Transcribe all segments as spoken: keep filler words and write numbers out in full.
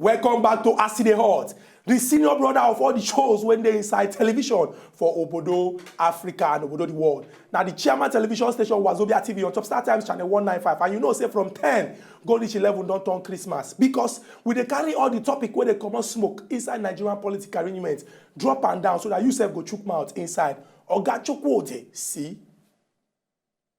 Welcome back to As E Dey Hot, the senior brother of all the shows wey dey inside television for obodo Africa and obodo the world. Na the Chairman Television Station, Wazobia T V, on Top Star Times channel one nine five. And you know say from ten go reach eleven don turn Christmas, because we dey carry all the topic wey dey comot smoke inside Nigerian political arrangement, drop am down so that you sef go chook mouth inside. Oga Chukwudi, see,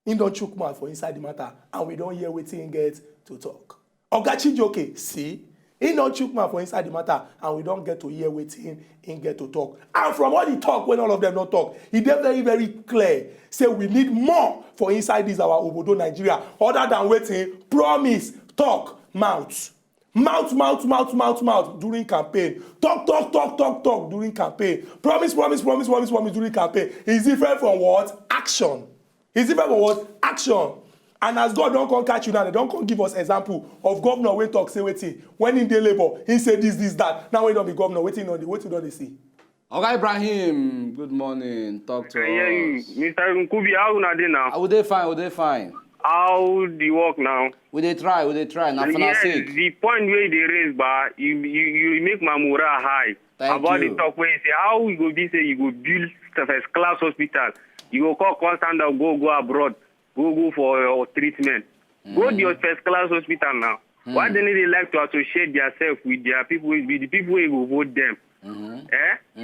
he don chook mouth for inside the matter, and we don hear wetin he get to talk. Oga Chijioke, see, he don chook mouth for inside the matter, and we don get to hear wetin he get to talk. And from all the talk wey all of them don talk, e dey very, very clear say we need more for inside this our obodo Nigeria, other than wetin? Promise, talk, mouth. Mouth, mouth, mouth, mouth, mouth during campaign. Talk, talk, talk, talk, talk during campaign. Promise, promise, promise, promise, promise during campaign. Is different from what? Action. Is different from what? Action. And as God don come catch you now, they don come give us example of governor wey talk say wetin? When he dey labour, he say this, this, that. Now when he don be governor, wetin he don dey, wetin he don dey see? Oga Ibrahim, good morning. Talk to I hear you. us. Mister Nkubi, how una dey now? I will dey fine, I will dey fine. How the work now? We dey try, we dey try. Na for na Yes, sake. the point wey you dey raise, ba, you, you, you make my morale high. Thank About you. the talk wey you say, how we go be say you go build first class hospital, you go call, call stand up, go, go abroad, go, go for your treatment. Go the first class hospital now. Why they no dey like to associate themselves with their people, with the people wey go vote them? Eh?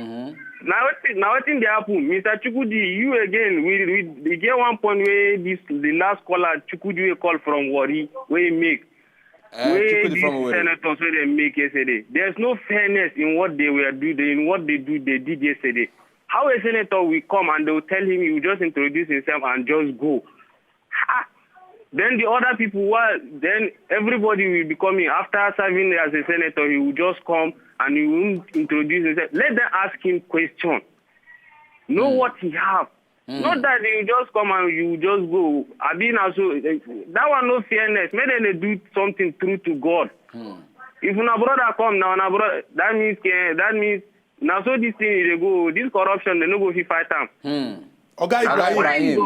Now wetin, now wetin dey happen, Mister Chukwudi, you again, we, we, we get one point where this, the last caller, Chukwudi, wey call from Warri, wey make, Eh, wey Chukwudi these from Owerri. senators wey dem make yesterday. There's no fairness in what they were do, in what they do, they did yesterday. How a senator will come and they will tell him he will just introduce himself and just go? Ah, then the other people, why? Then everybody will be coming. After serving as a senator, he will just come and he will introduce himself. Let them ask him question. Know what he have. Not that you just come and you just go. Abi na so, eh, that one no fairness. Make dem dey do something true to God. If una brother come now, una brother, that means, eh, that means na so this thing dey go. This corruption, they no go fit fight am. Oga Ibrahim,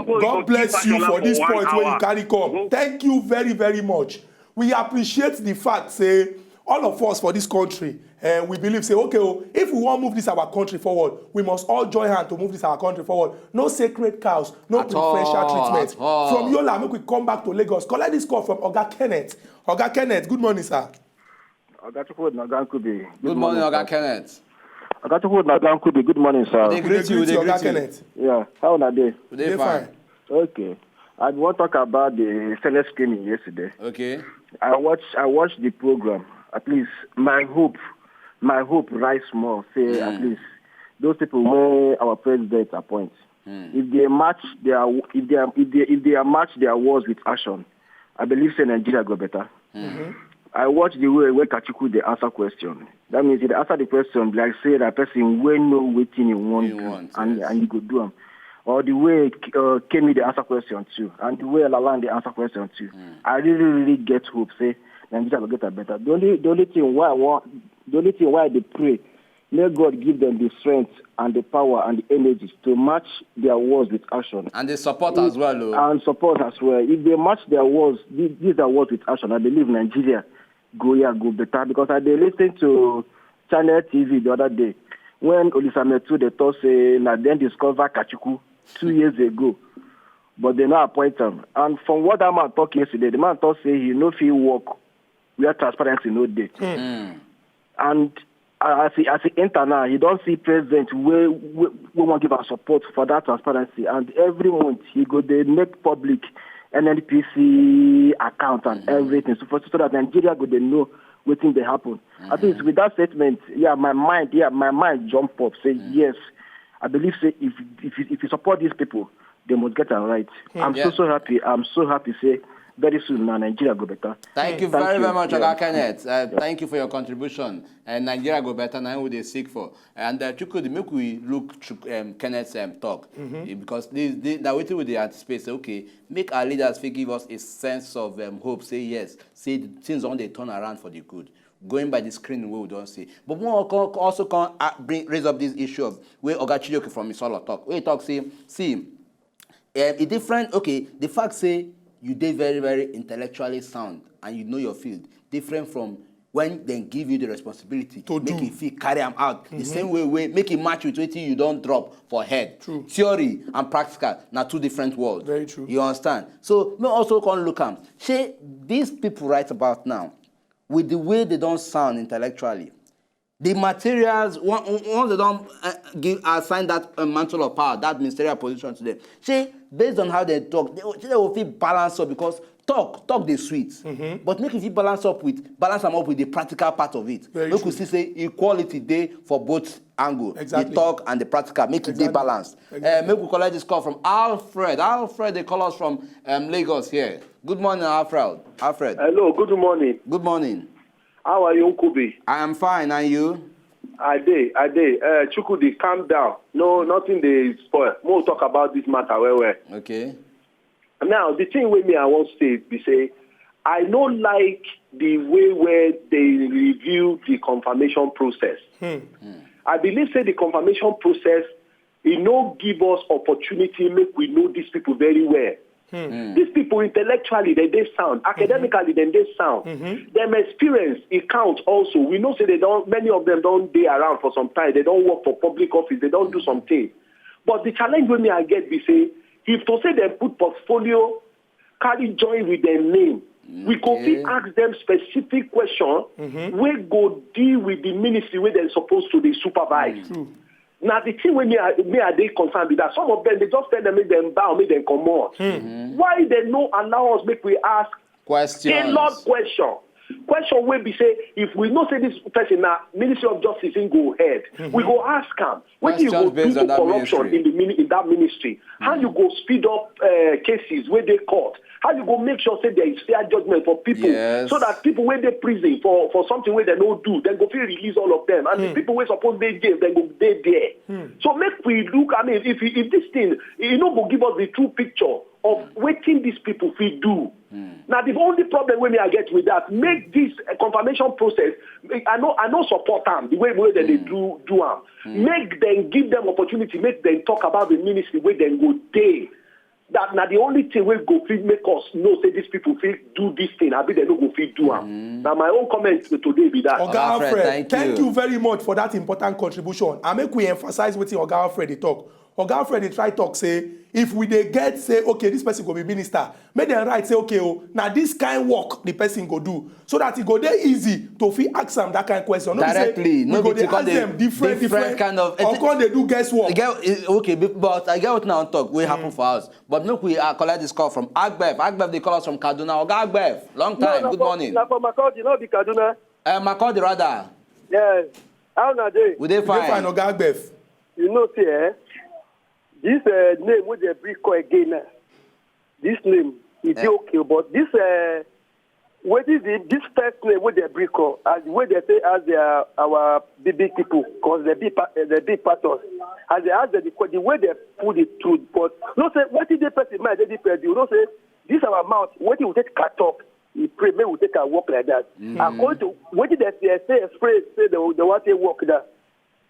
Ibrahim, God bless you for this point wey you carry come. Thank you very, very much. We appreciate the fact say all of us for this country, eh, we believe say, okay, oh, if we wan move this our country forward, we must all join hand to move this our country forward. No sacred cows, no At preferential all, treatment. at all. From Yola, make we come back to Lagos. Collect this call from Oga Kenneth. Oga Kenneth, good morning, sir. Oga Chukwudi na Oga Nkubi. Good morning, Oga Kenneth. Oga Chukwudi na Oga Nkubi. Good morning, sir. We dey greet you, we dey greet you. Yeah, how una dey? We dey fine. Okay. I want talk about the Senate screening yesterday. Okay. I watch, I watched the program. At least my hope, my hope rise more. Say at least those people wey our president appoint, if they match their, if they are, if they, if they are match their words with action, I believe say Nigeria go better. I watch the way wey Kachukwu dey answer question. That means he dey answer the question like say that person wey know wetin he wan He do want, and, yes. and he go do am. Or the way, uh, Kemi dey answer question too, and the way Lalan dey answer question too. I really, really get hope say Nigeria go get am better. The only, the only thing why I want, the only thing why I dey pray, may God give them the strength and the power and the energy to match their words with action. And the support as well, oh. And support as well. If they match their words, thi-, these are words with action, I believe Nigeria go here, go better. Because I dey listen to Channel T V the other day when Olisa Metu dey talk say na dem discover Kachukwu two years ago, but they no appoint am. And from what that man talk yesterday, the man talk say he no fit work where transparency no dey. And, uh, as he, as he enter now, he don see president wey, wey, wey wan give am support for that transparency. And every month he go dey make public N N P C account and everything, so, for, so that Nigeria go dey know wetin dey happen. At least with that statement, yeah, my mind, yeah, my mind jump up. Say yes, I believe say if, if you, if you support these people, they must get am right. I'm Yeah. so, so happy. I'm so happy. Say very soon now, Nigeria go better. Thank you Thank very, you. very much, Yeah. Oga Kenneth. Uh, thank you for your contribution. And Nigeria go better now, we dey seek for. And, uh, Chukwudi, make we look Chuk-, um, Kenneth, um, talk. Eh, because this, this, na wetin we dey anticipate. Say, okay, make our leaders fit give us a sense of, um, hope. Say yes, say the things don dey turn around for the good. Going by the screen wey we don see. But we wan co-, also come, uh, bring, raise up this issue of wey Oga Chijioke from Isolo talk. Wey he talk say, see, um, e different, okay, the fact say you dey very, very intellectually sound and you know your field, different from when dem give you the responsibility, To make do. You fit carry am out the same way, way make e match with wetin you don drop for head. True. Theory and practical na two different worlds. Very true. You understand? So me also come look am. Shey these people right about now, with the way they don sound intellectually, the materials on- on- once they don uh, give assign that uh, mantle of power, that ministerial position to them, shey based on how they talk, they, shey they go fit balance up, because talk talk dey sweet, but make you fit balance up with balance am up with the practical part of it. Very Make true. We see say equality dey for both angle, Exactly. The talk and the practical, make it dey Exactly. Balanced. Exactly. Uh, make we collect this call from Alfred. Alfred dey call us from um, Lagos here. Good morning, Alfred. Alfred. Hello, good morning. Good morning. How are you, Nkubi? I am fine, and you? I dey, I dey. Uh, Chukwudi, calm down. No, nothing dey spoil. Make we talk about this matter well well. Okay. Now, the thing wey me I wan say be say, I no like the way where they review the confirmation process. I believe say the confirmation process, e no give us opportunity make we know these people very well. These people intellectually, they dey sound. Academically, they dey sound. Dem experience, e count also. We know say they don, many of them don dey around for some time. They don work for public office. They don do something. But the challenge wey me I get be say, if to say dem put portfolio, carry join with dem name, we go fit Okay. Ask dem specific question wey go deal with the ministry wey dem suppose to dey supervise. Na the thing wey me I, me I dey concerned be that some of them, they just tell them make dem bow, make dem comot. Why they no allow us make we ask Questions. Tailored question? Question wey be say, if we know say this person na Ministry of Justice im go head, we go ask am wetin you go Questions do based to on that corruption ministry. In the mini in that ministry. How you go speed up uh, cases wey dey court? How you go make sure say there is fair judgment for people, Yes. So that people wey dey prison for for something wey dem no do, dem go fit release all of them, and the people wey suppose dey jail, dem go dey there. So make we look. I mean, if if this thing, e no go give us the true picture of wetin these people fit do. Na the only problem wey me I get with that. Make this uh, confirmation process, I no I no support am the way wey dem dey do do am. Make dem give them opportunity, make dem talk about the ministry wey dem go dey. That na the only thing wey go fit make us know say these people fit do this thing, abi dem no go fit do am. Na my own comment today be that. Oga Alfred, Alfred, thank thank you. You very much for that important contribution. And make we emphasize wetin Oga Alfred dey talk. Oga Alfred dey try talk say if we dey get say, okay, this person go be minister, make dem write say, okay, oh, na this kind work the person go do, so that e go dey easy to fit ask am that kind question. No be say Directly, we no go be dey to come ask dey them different, different different kind of- or come dey do guesswork. I get, eh, okay, be- but I get what now talk. We happen for us, but make we uh, collect this call from Agbef. Agbef, they call us from Kaduna. Oga Agbef, long time. Good morning. Na from Makurdi, no be Kaduna. Uh, Makurdi rather. Yes. How na dey? We dey We dey fine, fine. Oga Agbef. You know say eh, this uh, name wey dem bring come again now. This name e dey okay, but this uh, wetin the this first name wey dem bring come, as the way dem say as their our big big people, cause dem be pa- eh, dem be pastors, as dem ask dem the que- the way dem put the truth, but you know say wetin dey person mind dey different. You know say this our mouth, wetin we take can talk, we pray make we take am work like that. According to wetin dem say, say express say dem dem wan take work that.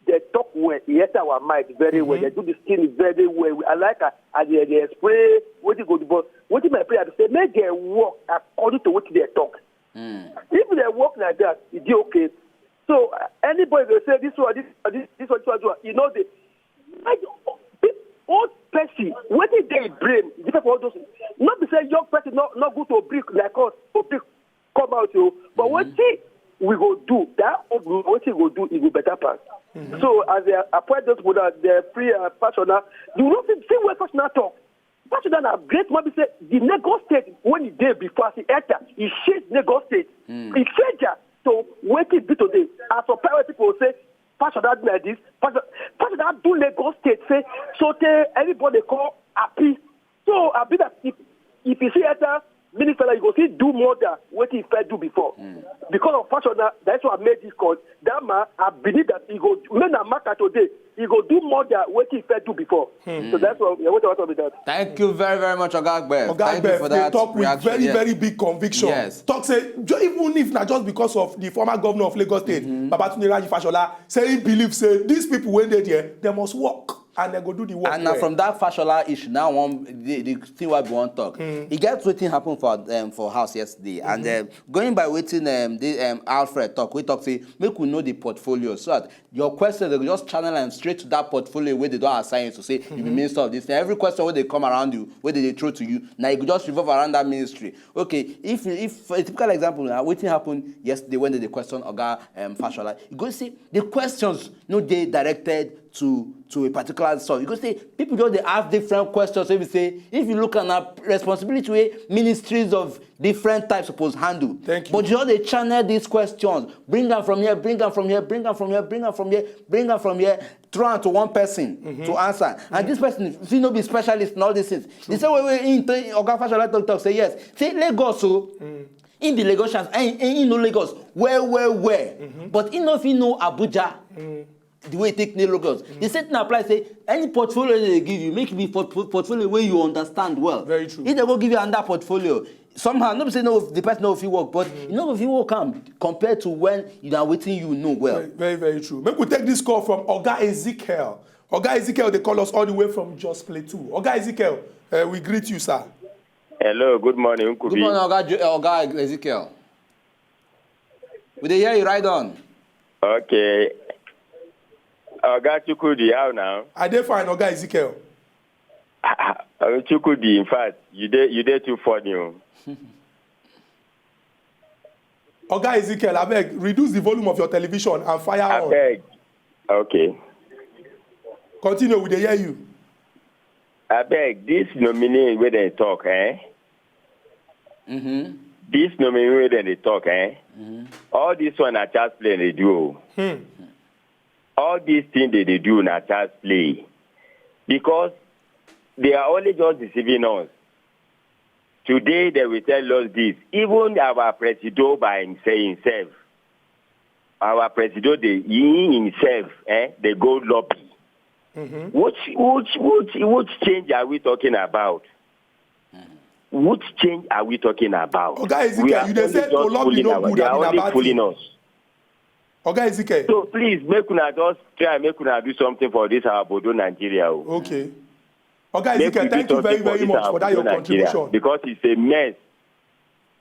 Dem talk well, e enter our mind very well. Dem do the thing very well. I like as as dem dey explain wetin go do, but wetin my prayer be say make dem work according to wetin dem talk. If dem work like that, e dey okay. So uh, anybody dey say this one, this one, this, this one, this one, this one, e no dey. Make old person wetin dey im brain different for all those. No be say young person no no good to bring like us to bring come out o, but wetin we go do, that old man, wetin we go do, e go better pass. So as dem appoint those people now, dem free uh, Fashola, you no fit see where Fashola talk. Fashola na great man be say the Lagos state when e dey before as e enter, e change Lagos state, e change am to wetin e be today. As some private people say, Fashola do like this, Fashola Fashola do Lagos state say so tey everybody come happy. So I be that if if you see enter minister, you go see do more than wetin he first do before. Because of Fashola, that's why I made this call. That man, I believe that he go make na marker today. He go do more than wetin he first do before. So that's what yeah, what I want to be that. Thank you very, very much, Oga Agbef. Oga Thank you Agbef for dey that talk with reaction. Very Yes. Very big conviction. Yes. Talk say ju- even if na just because of the former governor of Lagos State, Babatunde Raji Fashola, say he believe say these people wey dey there, they must work. And they go do the work. And now from that Fashola issue, now one the, the thing I want talk. Mm. It gets wetin happen for um, for house yesterday, mm -hmm. and um, going by wetin um, the um, Alfred talk, we talk say make we know the portfolio so that your question they go just channel them straight to that portfolio where they don't assign you to say mm -hmm. you be mm-hmm. minister of this thing. Every question where they come around you, where they, they throw to you, now you go just revolve around that ministry. Okay, if if a typical example now, wetin happen yesterday when they, they question Oga um, Fashola, you go see the questions no dey directed to to a particular source. You go say people just dey ask different questions. So if you say if you look at na responsibility wey ministries of different types suppose handle. Thank you. But you just dey channel these questions, bring am from here, bring am from here, bring am from here, bring am from here, bring am from here, throw am to one person mm -hmm. to answer. And mm -hmm. this person fit no be specialist in all these things. True. The same way wey Oga Fashola talk talk say yes, say Lagos o. Oh, mm. He be Lagosians, he, he know Lagos well, well, well. Mm -hmm. But he no fit know Abuja. Mm. The way he take know Lagos. Mm. The same thing apply say any portfolio they give you, make it be for portfolio where you understand well. Very true. If they go give you another portfolio, somehow, not say no, the person no fit work, but mm. you know if you work am compared to when you are waiting, you know well. Very, very, very true. Make we take this call from Oga Ezekiel. Oga Ezekiel, they call us all the way from Jos Plateau. Oga Ezekiel, uh, we greet you, sir. Hello, good morning, Nkubi. Good morning, Oga, Oga Ezekiel. We dey hear you right on. Okay. Oga Chukwudi, how now? I dey fine, Oga Ezekiel. Ah, ah, Chukwudi, in fact, you dey you dey too funny. Oh. Oga Ezekiel, abeg, reduce the volume of your television and fire on. Abeg. Okay. Continue, we dey hear you. Abeg, this nominee wey dem talk, eh? Mm-hmm. This nominee wey dem dey talk, eh? Mm-hmm. All this one na child's play dey do. Oh. Hmm. All these things they dey do na child's play because they are only just deceiving us. Today they will tell us this. Even our presido by himself, himself our presido dey he himself eh dey go lobby. Mm-hmm. Which which which which change are we talking about? Mm-hmm. Which change are we talking about? Oga Ezekiel, you dey say to lobby no good and na bad thing. Oga Ezekiel. So please make una just try make una do something for this our Bodo Nigeria o. Okay. Oga Ezekiel, thank you very very much for that your contribution. Because it's a mess.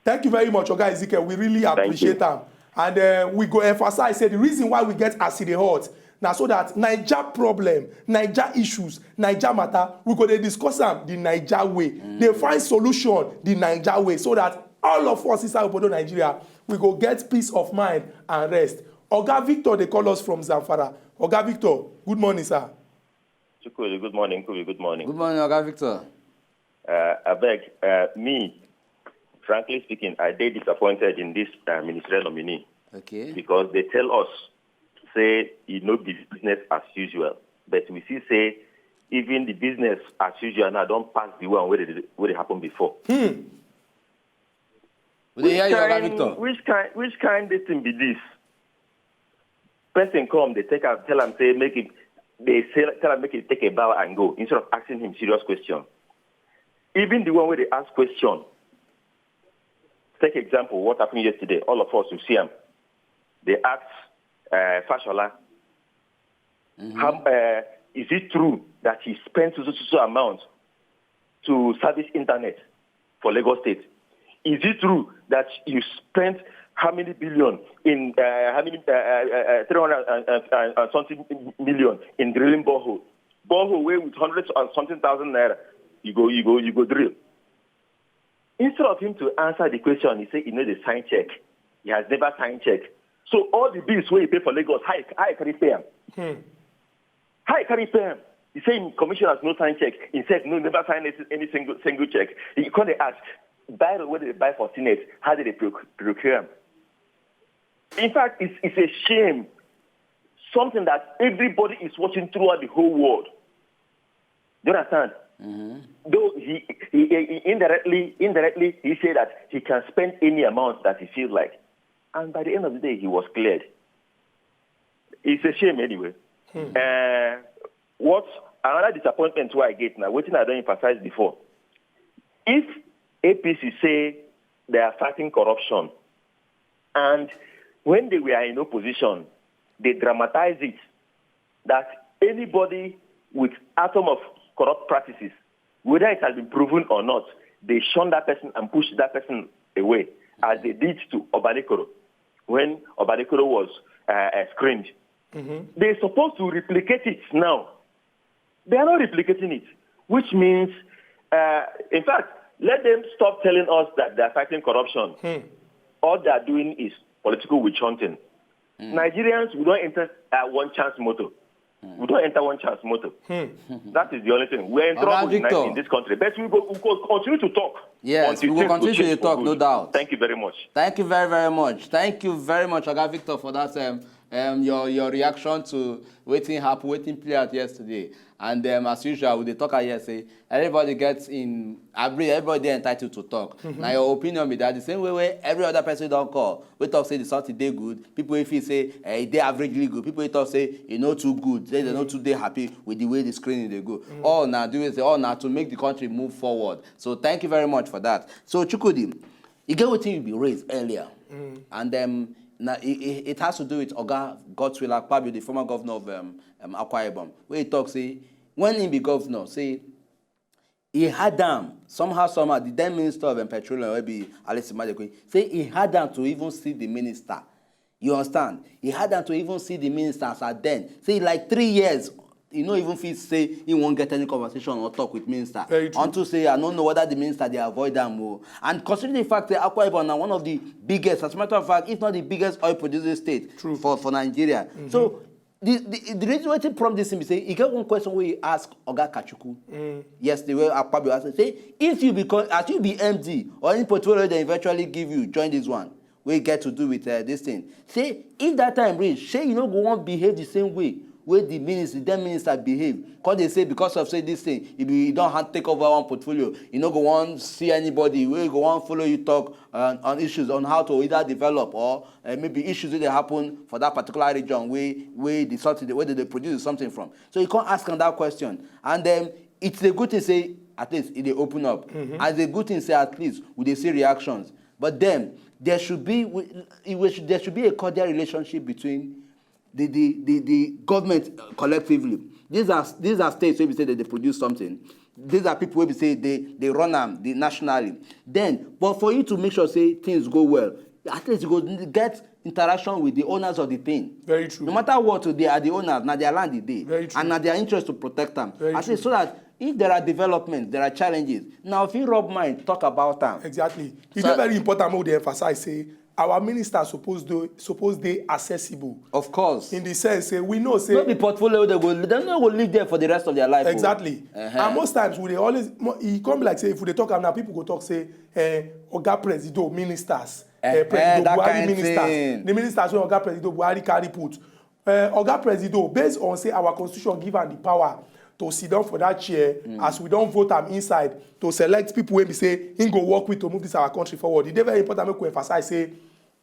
Thank you very much, Oga Ezekiel. We really appreciate am. And uh, we go emphasize say the reason why we get as e dey hot na so that Naija problem, Naija issues, Naija matter, we go dey discuss am the Naija way, mm. dey find solution the Naija way so that all of us inside obodo Nigeria, we go get peace of mind and rest. Oga Victor dey call us from Zamfara. Oga Victor, good morning, sir. Chukwudi, good morning. Nkubi, good morning. Good morning, Oga Victor. Uh, abeg, uh, me, frankly speaking, I dey disappointed in this uh, ministerial nominee. Okay. Because they tell us say e no be business as usual, but we see say even the business as usual now don pass the one wey dey wey dey happen before. Hmm. We dey hear you, Oga Victor. Which kind which kind this thing be this? Person come, they take am, tell am say make it, they say tell am make it take a bow and go instead of asking him serious question. Even the one where they ask question, take example what happened yesterday. All of us you see him. They asked uh, Fashola, mm-hmm. how, uh, is it true that he spent so so so amount to service internet for Lagos State? Is it true that you spent how many billion in uh, how many uh, uh, uh, uh three hundred and, and, and, and something million in drilling borehole? Borehole where with hundreds and something thousand naira, you go, you go, you go drill. Instead of him to answer the question, he said he know the sign check. He has never signed check. So all the bills where you pay for Lagos, how you, how you carry pay am? Hmm. How you carry pay am? He say him commissioners no sign check. He said no, never sign any, any single single check. He come dey ask, buy the way they buy for Senate, how did they proc- procure am? In fact, it's, it's a shame. Something that everybody is watching throughout the whole world. Do you understand? Mm-hmm. Though he, he, he indirectly indirectly he said that he can spend any amount that he feels like, and by the end of the day he was cleared. It's a shame anyway. Hmm. Uh, what another disappointment why I get now, waiting I don't emphasize before. If A P C say they are fighting corruption, and when they were in opposition, they dramatize it that anybody with atom of corrupt practices, whether it has been proven or not, they shun that person and push that person away, as they did to Obanikoro when Obanikoro was uh, uh, screened. They're supposed to replicate it now. They are not replicating it, which means, uh, in fact, let them stop telling us that they are fighting corruption. All they are doing is political witch hunting. Nigerians, we don't enter uh, one chance motto. We don't enter one chance motto. That is the only thing. We're in Oga trouble in, Victor. in this country. But we will, we will continue to talk. Yes, until we will things continue to change for talk, no good. Doubt. Thank you very much. Thank you very, very much. Thank you very much, Oga Victor, for that um, um, your your reaction to wetin happen, wetin play out yesterday. And um, as usual, we dey talk here say everybody gets in, every- everybody dey entitled to talk. Now your opinion be that the same way where every other person don't call, we talk say the something dey good. People if you say eh, e dey averagely good, people wey talk say e no too good, say they no too dey happy with the way the screening dey go. All na do is all na to make the country move forward. So thank you very much for that. So Chukwudi, e get wetin you be raised earlier, and um, na it, it, it has to do with Oga Godswill Akpabio, the former governor of um, um, Akwa Ibom, where he talk say when he be governor, say he had am somehow somehow the then minister of um, petroleum wey be Alice Madekwe say he had am to even see the minister. You understand? He had am to even see the minister as at then. Say like three years, he no even fit say he won't get any conversation or talk with minister. Very true. Unto say I don't know whether the minister they avoid them or. And considering the fact that Akwa Ibom are one of the biggest, as a matter of fact, if not the biggest oil producing state True. for for Nigeria. So the, the, the reason why I prompt this thing be say e get one question wey he ask Oga Kachukwu yesterday wey Akpabio ask say if you become as you be M D or any portfolio they eventually give you join this one wey get to do with uh, this thing say if that time reach shey you no go wan behave the same way wey the minister then minister behave come dey say because of say this thing you be you don hand take over one portfolio you no go wan see anybody wey go wan follow you talk uh, on issues on how to either develop or uh, maybe issues wey dey happen for that particular region wey wey the something wey dey dey produce something from so you come ask am that question and then it's a good thing say at least e dey open up as a good thing say at least we dey see reactions but then there should be we, we should, there should be a cordial relationship between the the the, the government uh, collectively these are these are states wey be say dem dey produce something these are people wey be say they they run am the nationally then but for you to make sure say things go well at least you go get interaction with the owners of the thing Very true. No matter what they are the owners na their land e dey Very true. And na their interest to protect am Very at true. Least so that if there are developments there are challenges na fit rub mind talk about am Exactly. It's So- very important make we dey emphasize say our ministers suppose dey suppose dey accessible. Of course. In the sense say we know say No be portfolio they go they no go live there for the rest of their life. Oh. Exactly. Uh-huh. And most times we dey always mo- e come be like say if we dey talk am now people go talk say eh, oga presido ministers Eh, eh, presido eh, that buhari kind ministers thing. The ministers wey oga presido buhari carry put eh, oga presido based on say our constitution give am the power to sit down for that chair mm. As we don vote am inside to select people wey be say im go work with to move this our country forward e dey very important make we emphasize say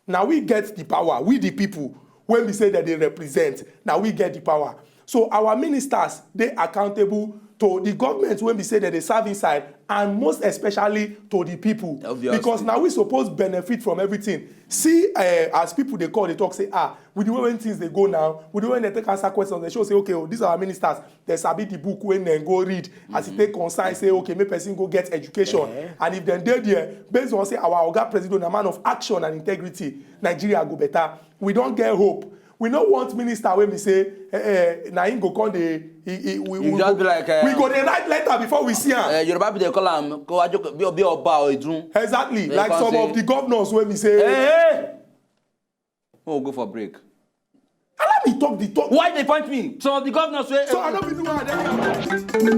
na we get the power we the people wey be say dem dey represent na we get the power so our ministers dey accountable to the government wey be say dem dey serve inside and most especially to the people Obviously. Because na we suppose benefit from everything see uh, as people dey call dey talk say ah with the way when things dey go now with the way when dem take answer questions dem show say okay oh these are our ministers dem sabi the book wey dem go read as e take concern say okay make person go get education and if dem dey there based on say our oga presido na man of action and integrity nigeria go better we don get hope we no want minister wey be say eh, eh, na him go come dey he, he, we, You we, just go- be like, eh, we go dey write letter before we see am Uh, Yoruba people dey call am kó wá jókòó bí bí ọba ọ̀dún. exactly They like come some say- Of the governors wey be say Hey, hey. We'll go for break. allow me talk the talk Why they point me? So the governors wey. So I don't be do one.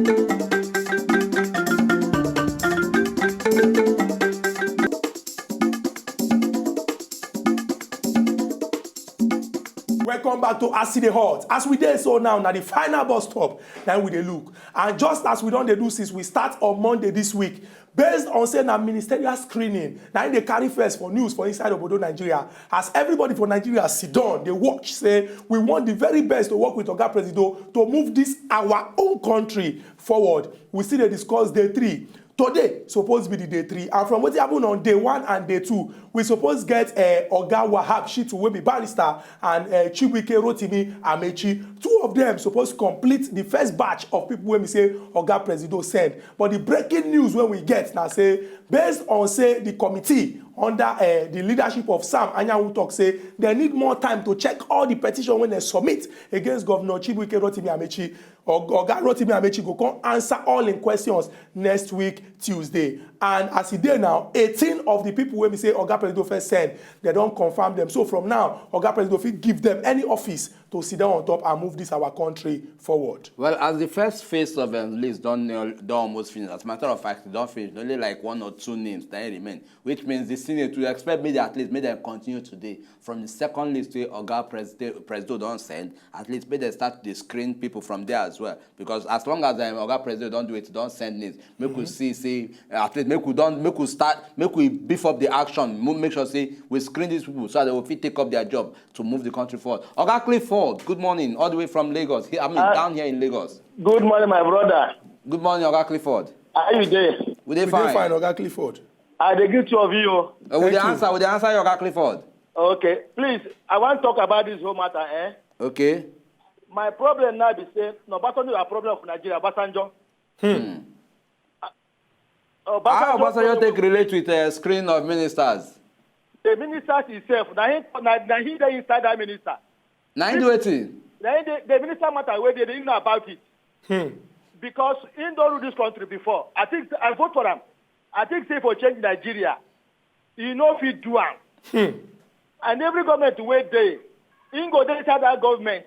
Welcome back to As E Dey Hot. As we dey so now, na the final bus stop na we dey look. And just as we don dey do since we start on Monday this week, based on say na ministerial screening na im dey carry first for news for inside obodo nigeria as everybody for nigeria sit down dey watch say we want the very best to work with oga presido to move this our own country forward we still dey discuss day three today suppose be the day three and from wetin happen on day one and day two We suppose get uh, Oga Wahab Shitu, wey be barrister, and uh, Chibuike Rotimi Amechi. Two of them suppose complete the first batch of people wey be say Oga Presido send. But the breaking news wey we get na say, based on say the committee under uh, the leadership of Sam Anyanwu talk say they need more time to check all the petition wey they submit against Governor Chibuike Rotimi Amechi. Og- Oga Rotimi Amechi go come answer all im questions next week Tuesday. And as e dey now, eighteen of the people wey be say Oga Presido first send, they don confirm them. So from now, Oga Presido fit give them any office to sit down on top and move this our country forward. Well, as the first phase of um, list don near, don almost finish. As a matter of fact, e don finish. Only like one or two names that remain, which means the Senate, we expect maybe at least make dem continue today. From the second list wey Oga Presido, Presido don send, at least make dem start to dey screen people from there as well. Because as long as um, Oga Presido don do it, don send names, make we see, see, uh, at least make we don, make we start, make we beef up the action, mo- make sure say we screen these people so that they will fit take up their job to move the country forward. Oga Clifford, good morning, all the way from Lagos. Here, I mean, Uh, down here in Lagos. Good morning, my brother. Good morning, Oga Clifford. How you dey? We dey We fine. dey fine, Oga Clifford. I dey greet two of you. Uh, we dey Thank you. answer. We dey answer you, Oga Clifford. Okay, please, I wan talk about this whole matter, eh? Okay. My problem now be say, no, Obasanjo na problem for Nigeria, Obasanjo. Hmm. Uh, How Obasanjo problem- take relate with uh, screen of ministers? The minister himself, na him, na, na him dey inside that minister. Na him do wetin? Na him dey, the minister matter wey dey, dey know about it. Hmm. Because him don rule this country before. I think I vote for am. I think say for change Nigeria, he no fit do am. Hmm. And every government wey dey, him go dey inside that government.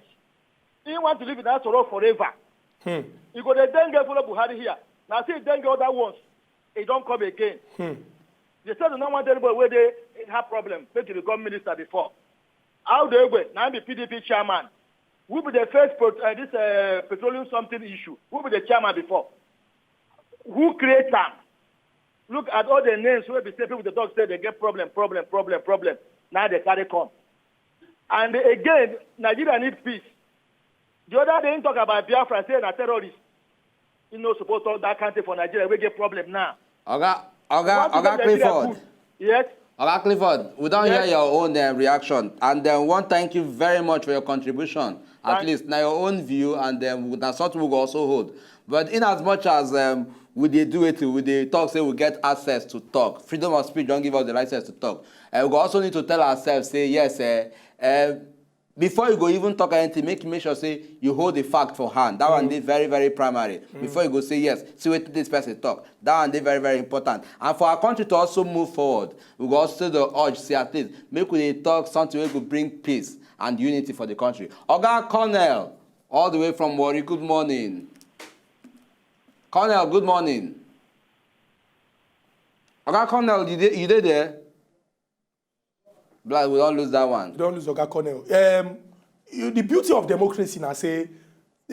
He want to live in that sorrow forever. Hmm. He go dey denge follow Buhari here. Na still denge other ones. He don come again. Hmm. They say they no want anybody wey dey have problem make you become minister before. Audu Egbe na him be P D P chairman. Who be the first pro- uh, this uh, petroleum something issue? Who be the chairman before? Who create am? Look at all the names wey be say people dey talk say they get problem, problem, problem, problem. Now they carry come. And again, Nigeria need peace. The other day, he talk about Biafra, say na terrorist. He no suppose talk that kind thing for Nigeria. We get problem now. Oga, Oga, Once you Oga get Nigeria Clifford. Good, yes. Oga Clifford, we don hear Yes. your own uh, reaction, and then we wan thank you very much for your contribution. At Thank- least na your own view, and then na something we go also hold. But in as much as um, we dey do it, we dey talk say we get access to talk. Freedom of speech don give us the license to talk. And we go also need to tell ourselves say yes, uh, uh, before you go even talk anything, make make sure say you hold the fact for hand. That one dey very very primary. Before you go say yes, see wetin this person talk. That one dey very very important. And for our country to also move forward, we go also the urge say at least make we dey talk something wey go bring peace and unity for the country. Oga Colonel, all the way from Warri, good morning. Colonel, good morning. Oga Colonel, you dey you dey there? Black, we don lose that one. You don lose Oga Colonel. Um, you, the beauty of democracy na say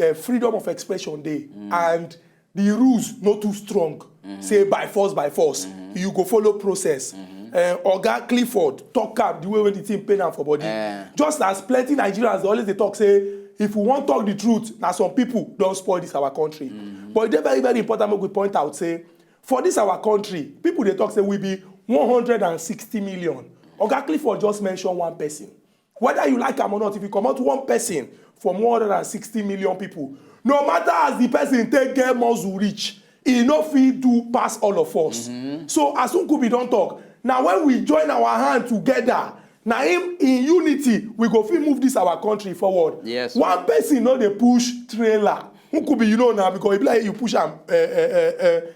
uh, freedom of expression dey, and the rules no too strong. Say by force, by force, you go follow process. Uh, Oga Clifford talk am the way wey the thing pain am for body. Eh. Just as plenty Nigerians dey always dey talk say if we wan talk the truth, na some people don spoil this our country. But e dey very very important make we point out say for this our country, people dey talk say we be one hundred and sixty million. Oga Clifford just mention one person. Whether you like am or not, if you comot one person from one hundred and sixty million people, no matter as the person take get muscle reach, e no fit do pass all of us. So as Nkubi don talk, na when we join our hand together, na him in unity we go fit move this our country forward. Yes. One person no dey push trailer. Nkubi, you know now because e be like you push am uh, uh, uh,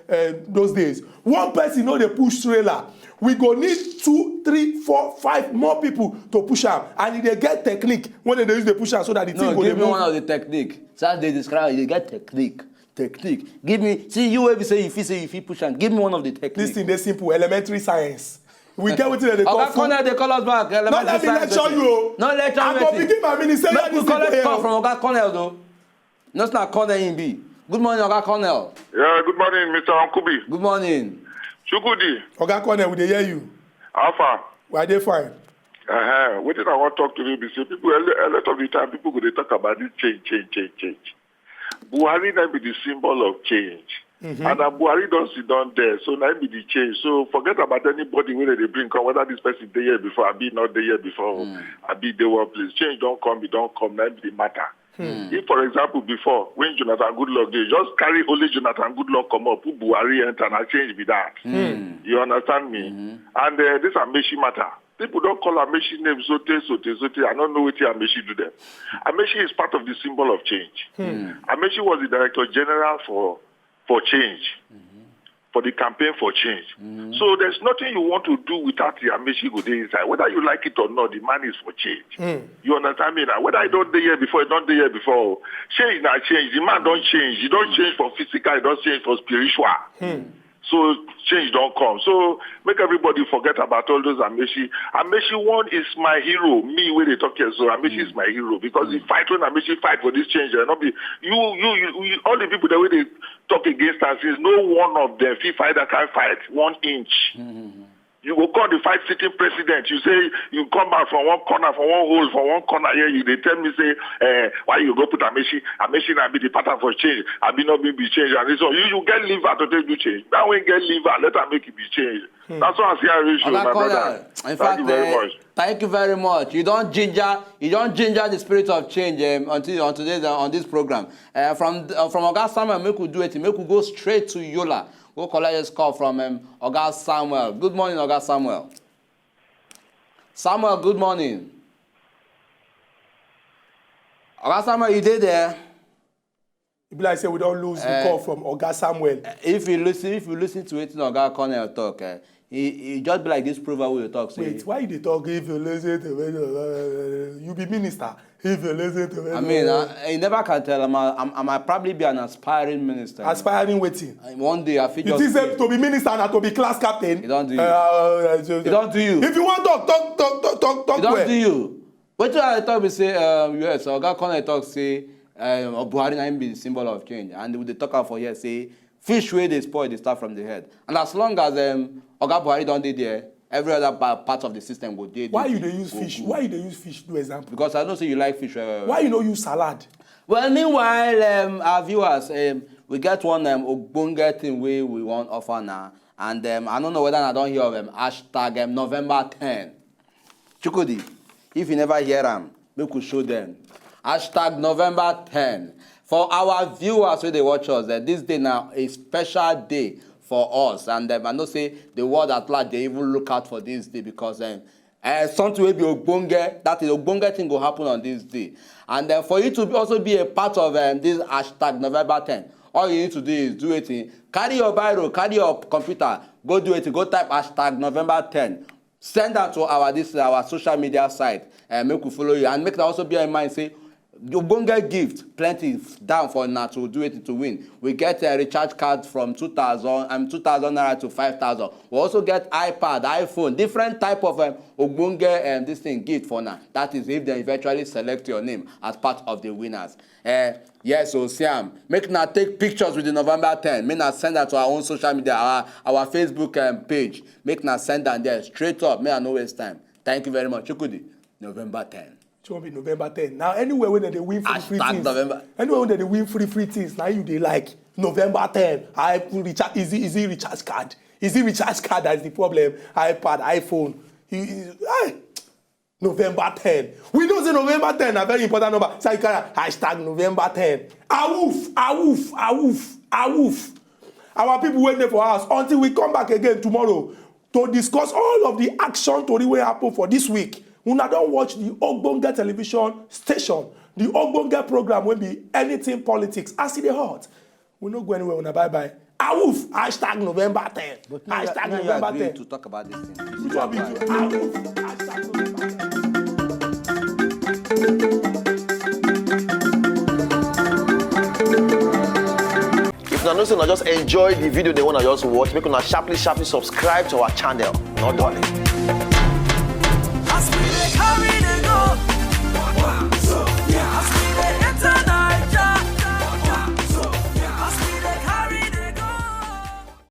uh, uh, those days. One person no dey push trailer. We go need two, three, four, five more people to push am, and e dey get technique when dem dey use dey push am so that the thing No, go dey give me move. One of the technique. So as they describe, you get technique, technique. Give me, see you wey be say you fit say you fit push am. Give me one of the technique. This thing dey simple, elementary science. We get wetin dem dey call Oga Colonel dey call us back. No let me lecture you o. No lecture I go begin my ministerial Make we this thing collect for call here. From Oga Colonel though. Not na Colonel him be. Good morning, Oga Colonel. Yeah, good morning, Mister Nkubi. Good morning. Chukwudi, Oga Colonel, we dey hear you. Alpha. We dey fine. Uh-huh. Wetin I wan talk to you be say people a lo- a lot of the time people go dey talk about this change, change, change, change. Buhari na be the symbol of change. And na Buhari don sit down there, so na him be the change. So forget about anybody wey dem dey bring come, whether this person dey here before, abi not dey here before, abi dey one place. Change don come, e don come, na him be the matter. If, for example, before, when Jonathan Goodluck dey, just carry only Jonathan Goodluck comot, put Buhari enter, na change be that. You understand me? And uh, this Amaechi matter, people don call Amaechi name so tey, so tey, so tey. I no know wetin Amaechi do them. Amaechi is part of the symbol of change. Amaechi was the director general for for change, for the campaign for change. So there's nothing you want to do without the Amaechi go dey inside. Whether you like it or not, the man is for change. You understand me now? Whether e don dey here before, e don dey here before. Change na change. The man don change. E don change for physical, e don change for spiritual. So change don come. So make everybody forget about all those Amaechi. Amaechi one is my hero. Me wey dey talk here so, Amaechi is my hero, because the fight wey Amaechi fight for this change, eh, no be you, you, you, you, all the people that wey dey talk against am since, no one of them fit fight that kind fight one inch. You go come dey fight sitting president. You say you come out from one corner, from one hole, from one corner here. You dey tell me say, eh, why you go put Amaechi? Amaechi na be the pattern for change. Abi no be be change. And this one, you, you get liver to take do change. That one get liver, let am make it be change. That's why I say I reach you, my brother. In fact, uh, thank you very much. You don ginger, you don ginger the spirit of change um, until on today's uh, on this program. Uh, from uh, from Oga Samuel, make we do it, make we go straight to Yola. Go collect this call from um, Oga Samuel. Good morning, Oga Samuel. Samuel, good morning. Oga Samuel, you dey there? E be like say we don lose the call from Oga Samuel. If you listen, if you listen to wetin Oga Colonel talk, eh, e e just be like this proverb wey dey talk say. Wait, why you dey talk if you listen to me? You be minister. If you listen to me. I mean, I, I never can tell. I'm, a, I'm, I might probably be an aspiring minister. Aspiring wetin? And one day I fit You just. think say to be minister na to be class captain? E don do you. Uh, uh, E don do you. If you wan talk, talk, talk, talk, talk, talk E don well. Do you. Wetin I talk be say um, yes, Oga Colonel talk say um, Buhari na him be the symbol of change, and we dey talk am for here say fish wey dey spoil dey start from the head, and as long as um, Oga Buhari don dey there, every other pa- part of the system go dey. Why dey- you dey use go fish? good. Why you dey use fish do example? Because I know say you like fish well. Well. Why you no use salad? Well, meanwhile, um, our viewers, um, we get one um, ogbonge thing wey we wan offer now, and um, I no know whether una don hear of um, hashtag um, November ten. Chukwudi, if you never hear am, make we show them. Hashtag November ten. For our viewers wey dey watch us, uh, this day na a special day for us, and um, I know say the world at large dey even look out for this day because um, uh, something wey be ogbonge, that is ogbonge thing go happen on this day. And uh, for you to also be a part of um, this hashtag November ten, all you need to do is do it in, carry your biro, carry your computer, go do it, go type hashtag November ten. Send that to our this our social media site and make we follow you and make that also bear in mind say ogbonge gift plenty down for una to do it to win. We get a recharge card from two thousand and two thousand naira to five thousand. We also get iPad, iPhone, different type of um, ogbonge um, this thing gift for now. That is if they eventually select your name as part of the winners. Uh, yes, so see am. Make na take pictures with the November ten. Make na send that to our own social media, our, our Facebook um, page. Make na send am there straight up. May I no waste time. Thank you very much. Chukwudi, November ten. It won't be November ten. Now, anywhere where they win free, free Hashtag things, November. Anywhere where they win free, free things, now you they like November ten. I recharge. Is it is it recharge card? Is it recharge card that is the problem? iPad, iPhone. You, you, hey, November ten. We know say November ten na very important number. So you carry hashtag November ten. Awoof, awoof, awoof, awoof. Our people wait there for us until we come back again tomorrow to discuss all of the action tori wey happen for this week. Una don watch the ogbonge television station, the ogbonge program wey be anything politics as e dey hot. We no go anywhere, una bye bye. Awoof, hashtag November ten. But now you- Hashtag now you November agree ten. To talk about this thing. Which one be you? Awoof, hashtag November ten. If una know say una just enjoy the video dem wey una just watch, make una sharply sharply subscribe to our channel. No darling.